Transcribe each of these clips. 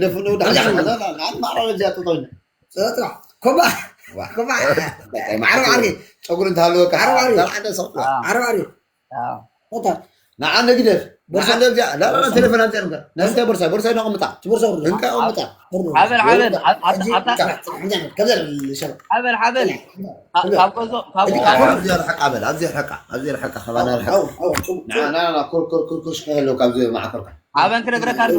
ግደፍ ነው ዳሕና። ላ ላ ላ ማራ ለዚያ ተጠውነ። ሰጥራ ኮባ ኮባ ዓረብ ዓሪ ጸጉር እንታለወካ ዓረብ ዓሪ። ዳርዓደ ሰው ዓረብ ዓሪ። ንዓ ንግደፍ። ቦርሳ ለዚያ ላ ላ ቴሌፎን ኣምጣ። ነስተ ቦርሳ ቦርሳ ነቕምጣ። ቦርሳ እንካ ኣቕምጣ። ሓበል ሓበል። ከብዛ ሸበ ሓበል ሓበል። ካብ ጎዞ ካብ ጎዞ ኣብዚ ርሕቃ በል። ኣብዚ ርሕቃ ኣብዚ ርሕቃ ከባና ርሕቃ። ና ና ና ኮር ኮር ኮር ኮር ሽካ የለው ካብዚ ማዕኮርካ። ሓበን ክነግረካ ኣሎ።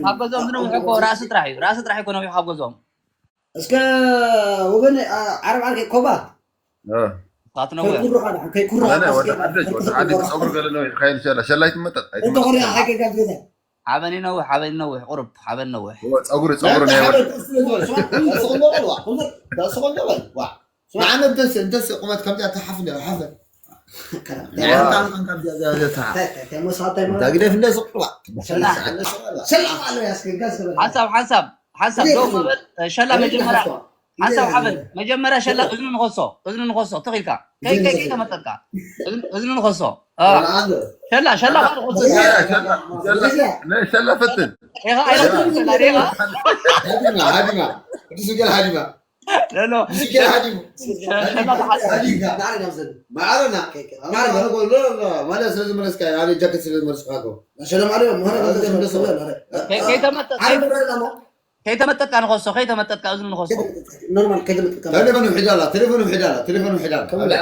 ካብ ጎዞም ዝነውሕ እኮ ራእሲ ጥራሕ እዩ። ራእሲ ጥራሕ እኮ ነውሕ ካብ ጎዞም። እስከ ወገን ዓረብ ዓርከይ ኮባ። ሳት ነውሕ። ከይኩርኻ ከይኩርኻ። ወደ ሓደሽ ወደ ሓደሽ ጸጉር ገለ ነው። ሸላይ ትመጠጥ። እንተ ኮሪያ ሓቂ ጋር ገዛ። ሓበን ይነውሕ፣ ሓበን ይነውሕ፣ ቁሩብ ሓበን ነውሕ። ጸጉሪ ጸጉሪ ናይ ወዲ ንዓመት ደስ እንተስ ቁመት ከምዚኣ ተሓፍነ ሓፈ ግደፍ እንደ ስቁዋ ሓንሳብ ሓንሳብ ሓንሳብ ደው በል። ሸላ መጀመርያ ሓንሳብ ሓበን መጀመርያ ሸላ እዝኑ ንኸሶ እዝኑ ንኸሶ ትኽኢልካ። ከይ ከይ ከይ ተመጠጥካ እዝኑ ንኸሶ ሸላ ሸላ ሸላ ፈትን። ከይተመጠጥካ ንኸሶ ከይተመጠጥካ እዝኑ ንኸሶ። ቴሌፎን ውሒዳ ኣላ ቴሌፎን ውሒዳ ኣላ ቴሌፎን ውሒዳ ኣላ።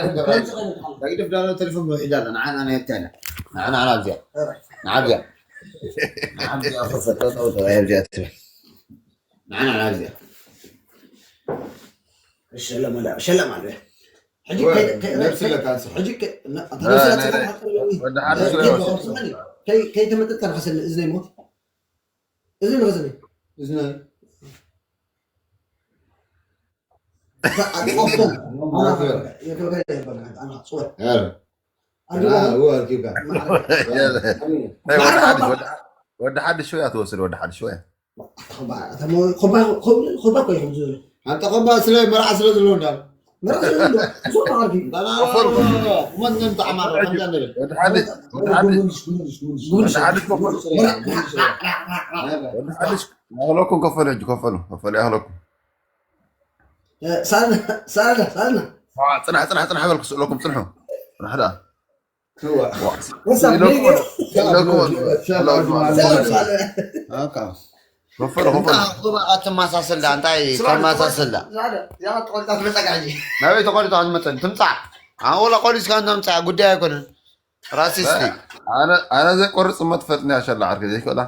ተግደፍ ዳሎ ቴሌፎን ውሒዳ ኣላ ንዓና ናይ ብታይና ንዓና ኣብዚኣ ንዓብዚኣ ንዓብዚኣ ፈፈጠጠውጠው ኣብዚኣ ትብል ንዓና ንዓብዚኣ ሸለማ ሸለማ ኣለ። ሕጂ ወ- ከይ- ከይ- ነብሲ ከይ- ለካ ንስኻ። ሕጂ ከ- ነ- ኣታ እ፣ ነብሲ ናይ- ለካ ወዲ ሓደ ከይ- ስለ ከይ- ዝወስድ። ከይ- ከይተመጠጥካ ንኸሰኒ እዝነይ ሞት እዝኒ ንኸሰኒ እዝነ ኣጥቆፍቶም ማለት እዩ። የከበረ ይበል። ኣና ጽወር ኧረ። ኣርግባ ና፣ እወ፣ ኣርኪብካ። ማዕረ ናይ ወዲ ሓድሽ፣ ወዲ ሓ-፣ ወዲ ሓድሽ ሾያ ትወስድ፣ ወዲ ሓድሽ ሾያ። ኮባ ኮባ ኮባ ኮባ ኮባ ኣንተ ኸባ ስለ መርዓ ስለ ዘለዎ እንዳል መርዓ ስለ ዘለዎ እዞም ዓርኪ እንዳና መንን ተዓማር ከምዛ ንብል ወዲ ሓድሽ ወዲ ሓድሽ ወዲ ሓድሽ ወዲ ሓድሽ ኣህለኩም ከፈሉ ሕጂ ከፈሉ ከፈሉ ኣህለኩም ሳልና ሳልና ሳልና ጽናሕ ጽናሕ ጽናሕ በልኩ ስእለኩም ጽንሑ ጽናሕ ደኣ ኣትማሳሰል ዳ እንታይ ተማሳሰል ዳ ናበይ ተቆሪጣ ትመፀኒ ትምፃዕ ኣወላ ቆሪፅካ እንተምፃዕ ጉዳይ ኣይኮነን ራሲስቲ ኣነ ዘይቆርፅ እሞ ትፈልጥኒ ኣሸላ ዓርኪ ዘይክእላ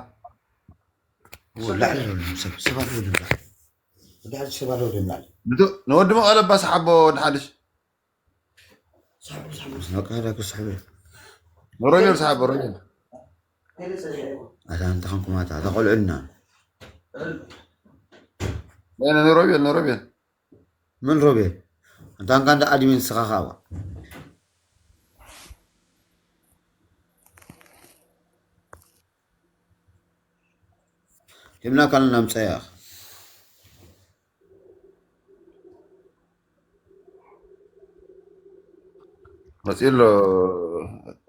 ንወዲ መቐለባ ሰሓቦ ወዲ ሓድሽ ሳሕቡ ሳሕቡ ሳሕቡ ሳሕቡ ሮቤል ሳሕቡ ሮቤል ኣታ እንተ ኸንኩም ኣታ ተቆልዑልና ሮቤል ሮቤል ምን ሮቤል እንታ እንካ እንደ ኣድሚን ስኻ ኻዋ ሂብና ካልና ምፀያ መፅኡ ኣሎ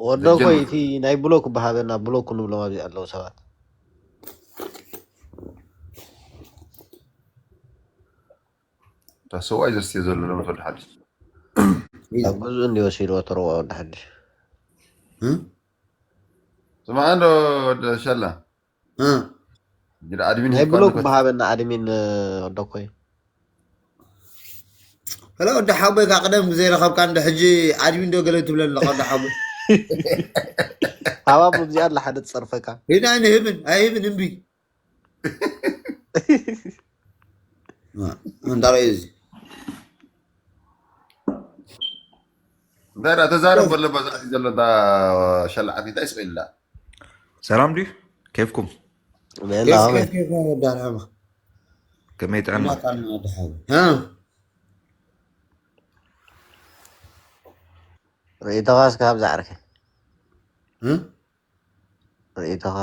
ወዶ ኮይ እቲ ናይ ብሎክ በሃበና ብሎክ ንብሎም ኣብዚ ኣለዉ ሰባት እታ ሰብኣይ ዘስትዮ ዘሎ ለመት ወዲ ሓድሽ ኣብ ገዝኡ እንዲ ወሲድዎ ተረዋ ወዲ ሓድሽ ስማዕ እንዶ ወዲ ሸላ ናይ ብሎክ በሃበና ኣድሚን ወዶ ኮይ ፈላ ወዲ ሓቦይ ካብ ቀደም ዘይረኸብካ እንደ ሕጂ ኣድሚን ዶ ገለ ትብለኒ ኣለኻ ወዲ ሓቦይ ኣባብ ኣብዚኣ ኣላ ሓደ ትፀርፈካ ሄዳ ንህብን ኣይህብን እምቢ እንዳረዩ እዚ እንታይ ዳ ተዛረብ ኣለባ ዘሎ ሸላዓት እንታይ ስቕ ኢላ ሰላም ድዩ ኬፍኩም ከመይ ጥዕና ርእይቶኻ እስከ ኣብዛ ዓርከይ ርእይቶኻ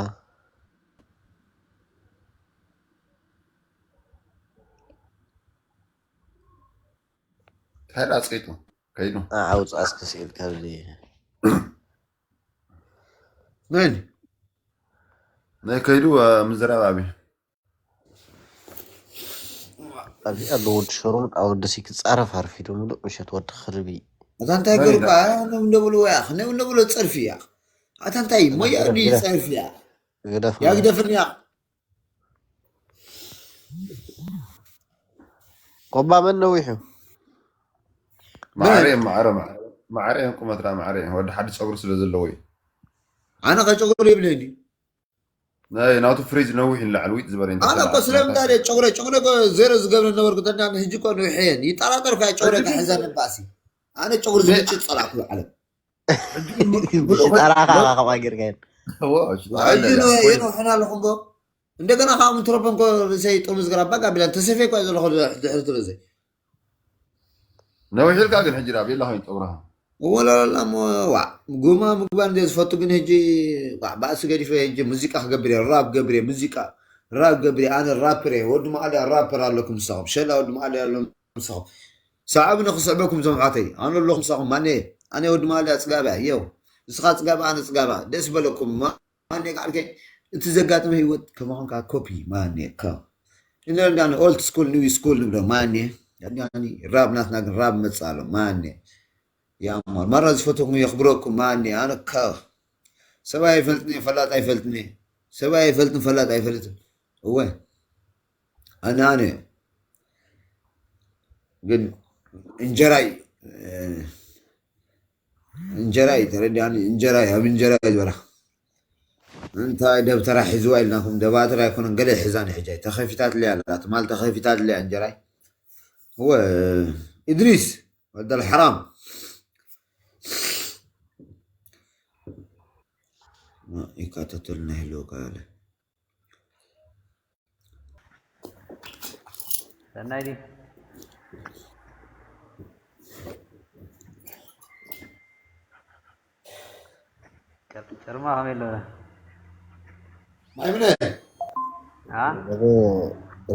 እንታይ ዳ ኣፅቂጡ ከይዱ ኣውፅኣ እስከ ስኢል ካብዚ መን ናይ ከይዱ ምዝራብ ኣብዩ ኣብዚ ኣሎ ወዲ ሸሩሙጥ ኣብ ወዲ ሲ ክፃረፍ ኣርፊዱ ምሉእ ምሸት ወዲ ክርቢ እታ እንታይ ገሩ ነብሎ ወያ ነብሎ ፀርፊ እያ ኣታ እንታይ ሞያ ጸርፊ እያ ግደፍ ያግደፍን እያ ኮባ መን ነዊሑ ማዕረ ማዕረ ማዕረ ቁመት ዳ ማዕረ ወዲ ሓዲ ፀጉሪ ስለ ዘለዎ እዩ ኣነ ከጨጉሪ ይብለኒ ናይ ናቱ ፍሪጅ ነዊሕ ንላዕሊ ዊጥ ዝበለ ኣነ እኮ ስለምንታይ ጨጉረ ጨጉረ ዜሮ ዝገብረ ነበርኩ ተና ንህጂ እኮ ንውሐየን ይጠራጠር ካ ጨጉረ ክሕዘ ንባሲ ኣነ ጨጉሪ ዝምጭ ፀላእኩ ዓለም ጠራኻ ካብኣ ጌርካ የንውሕና ኣለኹ እምቦ እንደገና ከዓ ምትረፈን ኮ ርእሰይ ጥርሙዝ ግራባ ጋቢላ ተሰፌ ኳ ዘለኹ ድሕርቲ ርእሰይ ነዊሕ ኢልካ ግን ሕጂ ዳ ቤላ ኮይኑ ፀጉርኻ እወ ላላላ እሞ ዋዕ ጉማ ምግባር እንደ ዝፈቱ ግን ሕጂ ዋዕ ባእሲ ገዲፈ ሕጂ ሙዚቃ ክገብር እየ ራፕ ገብር እየ ሙዚቃ ራፕ ገብር እየ ኣነ ራፐር እየ ወዲ መዓልያ ራፐር ኣለኩም ምሳኹም ሸላ ወዲ መዓልያ ኣሎ ምሳኹም ሰዓቡ ንክስዕበኩም ዞም ሓተይ ኣነ ኣለኹም ምሳኹም ማነ ኣነ ወዲ መዓልያ ፅጋብያ የው ንስኻ ፅጋብያ ኣነ ፅጋብያ ደስ በለኩም ማኔ ጋር ከ እቲ ዘጋጥመ ህይወት ከማኹም ከዓ ኮፒ ማኔ ከ እንደ እንዳ ኦልድ ስኩል ኒው ስኩል ንብሎ ማኔ ራብ ናትና ግን ራብ መፅእ ኣሎ ማኔ ያማ ማራ ዝፈትኩም የኽብረኩም ማኔ ኣነ ከ ሰብኣይ ኣይፈልጥኒ ፈላጥ ኣይፈልጥኒ ሰብኣይ ኣይፈልጥን ፈላጥ ኣይፈልጥን እወ ኣነ ኣነ ግን እንጀራይ እንጀራ እዩ ተረዲኣኒ እንጀራ እዩ ኣብ እንጀራ እዩ ዝበላ እንታይ ደብተራ ሒዝዋ ኢልናኩም ደባትር ኣይኮነን ገለ ይሕዛኒ ሕጃይ ተኸፊታትለይ ኣላ ትማል ተኸፊታትለይ እንጀራይ እወ እድሪስ ወደል ሓራም ይካተተልና ይህልወካ ኣለ ሰናይ ድዩ? ጨርማ ከመይ ኣሎ? ማይምነ አ?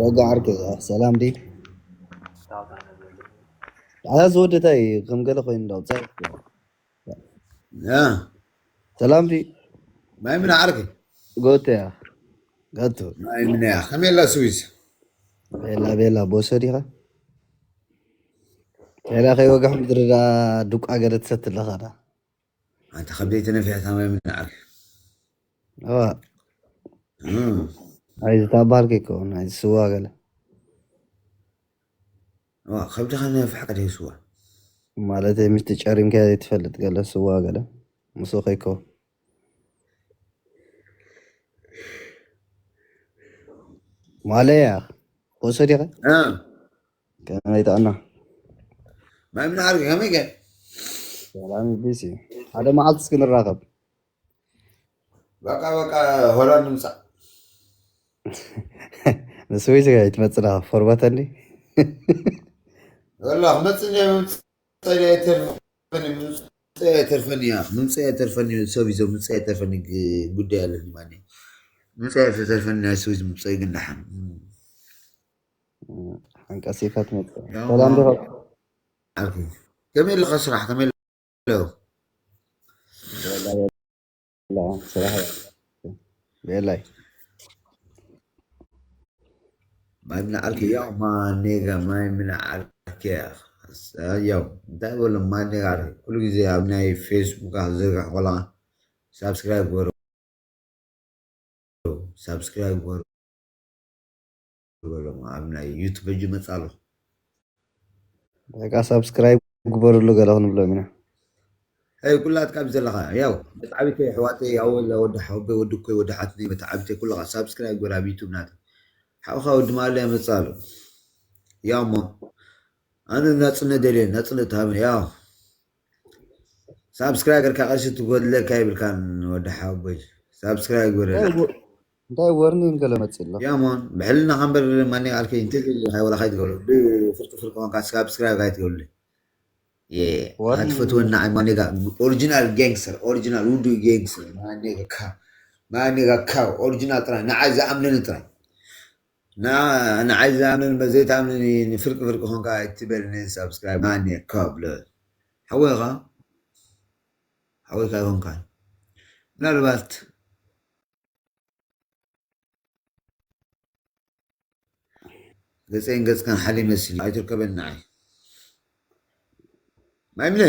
ረጋ ዓርከይ ሰላም ድዩ? ኣዛ ዝወደታ እዩ ከም ገለ ኮይኑ እንዳውፃ ያ ሰላም ዲ ማይ ምን ዓርኪ ጎተ ያ ጋቶ ማይ ምን ያ ከመይ ኣላ ስዊዝ ቤላ ቤላ ቦሶ ዲኻ ቤላ ከይወጋሕ ምድሪ ዳ ዱቃ ገለ ትሰት ኣለኻ ዳ ኣንተ ከብደይ ተነፊሕታ ማይ ምን ዓርኪ እዋ ኣይዚ ታባልከ ይከውን ኣይዚ ስዋ ገለ ከብድኻ ነፍሕ ቀደ ስዋ ማለት ምስቲ ጨሪምካ ዘይትፈልጥ ገለ ስዋ ገለ ምስ ከይከውን ማለያ ወሰዲኸ ከመይ ጥዕና ማይ ምን ዓርኪ ከመይ ገ ሰላም ቢሲ ሓደ መዓልቲ እስኪ ንራኸብ በቃ በቃ ሆላንድ ምፃእ ንስዊስ ኣይትመፅና ፎርባተኒ ወላ ክመፅእ እንደ ምምፅእ ኣይተርፈኒ ምምፅእ ኣይተርፈኒ እያ ምምፅእ ኣይተርፈኒ ሰብ ይዞ ምምፅእ ኣይተርፈኒ ግ- ጉዳይ ኣለኒ ማኒ ምምፅእ ኣይተርፈኒ ናይ ስዊዝ ምምፅእ ግን ደሓን ሓንቀሲካ ትመፅእ ሰላም ዲኻ ዓርኪ ከመይ ኣለኻ ስራሕ ከመይ ኣለዉ ስራሕ ቤላይ ማይ ምን ዓርኪ ያው ማኔጋ ማይ ምን ዓርኪ ያው እንታይ በሎ ማኔጋ ዓርኪ ኩሉ ግዜ ኣብ ናይ ፌስቡክ ዝርጋሕ ቆላ ሳብስክራይብ ገሩ ሳብስክራይብ ገሩ በሎም ኣብ ናይ ዩቱብ ሕጂ መፃ ኣሎ በቃ ሳብስክራይብ ግበርሉ ገለ ክንብሎም ኢና ይ ኩላትካ ኣብ ዘለኻ ያው መተዓቢተይ ኣሕዋተይ ያው ወላ ወዲ ሓወበይ ወዲ ኮይ ወዲ ሓትነይ መተዓቢተይ ኩልኻ ሳብስክራይብ ግበር ኣብ ዩቱብ ናተ ሓውኻ ወዲ ማለ መፃ ኣሎ ያው ሞ ኣነ ናፅነት ደልየ ናፅነት ሃብን ያው ሳብስክራይብ ገርካ ቀርሺ ትጎድለካ ይብልካን ወዲ ሓወበይ ሳብስክራይብ ግበረለይ እንታይ ወርኒን ገለ መፅእ ኣሎ ያሞን ብሕልና ከንበር ማኔ ኣልከ እንተ ካይወላ ካይትገብረ ብፍርቂ ፍርቂ ኮንካ ሳብስክራይብ ካይትገብርለ ኣትፈትወና ማኔጋ ኦሪጂናል ጋንግስተር ኦሪጂናል ውዱ ጋንግስተር ማኔጋ ካብ ኦሪጂናል ጥራይ ንዓይ ዝኣምነኒ ጥራይ ንዓይ ዝኣምነኒ ዘይትኣምነኒ ንፍርቂ ፍርቂ ኮንካ ኣይትበልኒ ሳብስክራይብ ማኔ ካብ ሓወይኻ ሓወይካ ይኮንካ ምናልባት ገፀይን ገፅካን ሓሊ መስል ኣይትርከበን ንዓይ ማይምነ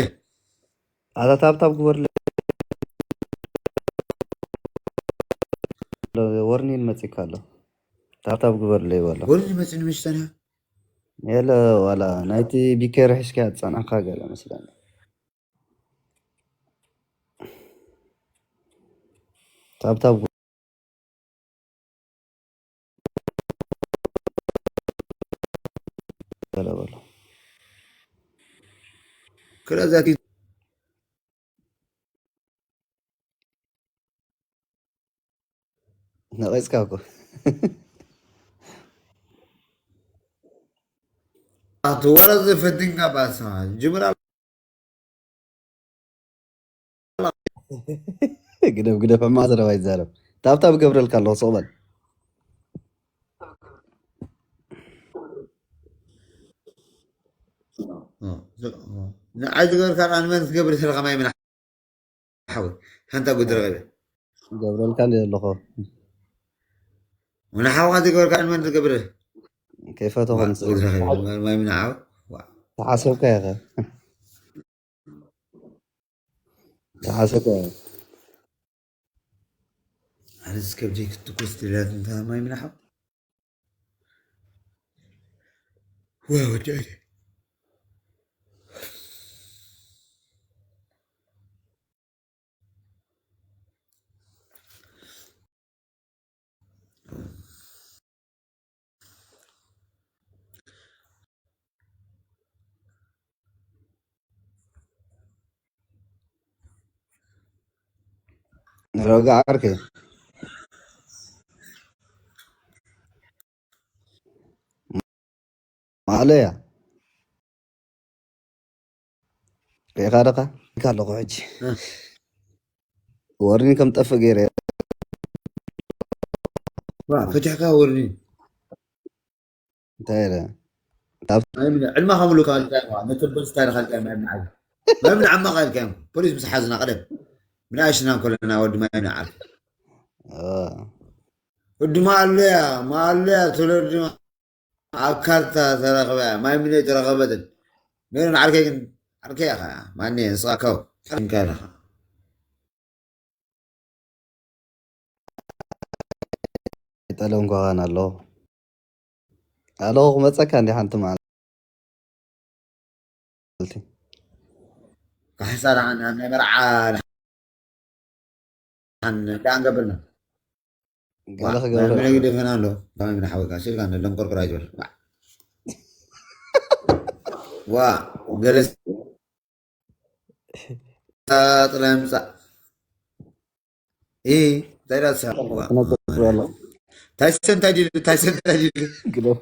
ኣታ ታብታብ ግበርለ ወርኒን መፂካ ኣሎ ታብታብ ግበርለ ይበሎ ወርኒ መፅኒ መሽተና የለ ዋላ ናይቲ ቢኬር ሒዝካ ዝፀናሕካ ገለ መስለኒ ታብታብ ገለ በሎ ክረዛቲ ነቂፅካ እኮ ኣቲ ወረ ዘፈድንካ ባሳ ጅምራ ግደፍ ግደፍ ሕማቅ ዘረባ ይዛረብ ታብታብ ገብረልካ ኣለኹ ስቕ በል ንዓይ ዝገበርካ ንመን ትገብር ስለ ከማይ ምን ሓወይ ሓንታ ጉድ ረኸበ ገብረልካ ኣለኹ ንሓውካ ዝገበርካ ንመን ዝገብር ከይፈተኹም ጉድ ረኸበ ማይ ምን ዓው ተሓሰብካ ኢኸ ተሓሰብካ ኢኸ ኣነስ ከብደይ ክትኩስ ድላት እንተ ማይ ምን ዓው ወዲ ረጋ ዓርከይ ማለያ ሪኢኻ ደኻ ኢልካ ኣለኹ ሕጂ ወርኒ ከም ጠፍእ ገይረ ፈትሕካ ወርኒ እንታይ ኢለ ዕልማ ከምሉ ካልካዮ ነቲ በስታ ንካልካዮ ማይ ምንዓል ማይ ምንዓማ ካልካዮ ፖሊስ ምስ ሓዝና ቀደም ብንኣሽና ኮለና ወዲ ማይ ምንዓል ወዲ ማኣሎያ ማኣሎያ ትለዲ ኣብ ካርታ ተረኸበ ማይ ምነ ተረኸበትን ነይሩ ንዓርከይ ግን ዓርከይ ኢኻ ማን ንስኻ ካው ሓንካ ኢኻ ጠለንኳኻን ኣለኹ ኣለኹ ክመፀካ እንዲ ሓንቲ መዓልቲ ካሕሳ ደሓን ኣብ ናይ መርዓ ደሓን እንታይ ኣንገብርና ገለ ክገብረ መግደፈና ኣሎ ካብ ምና ሓወካ ሲልካ ንለንቆርቆር ኣይትበል ዋ ገለ ጥራይ ምፃእ እንታይ ዳትሳ ክነፅር ኣሎ ታይሰን እንታይ ድዩ ታይሰን እንታይ ድዩ ግደፍ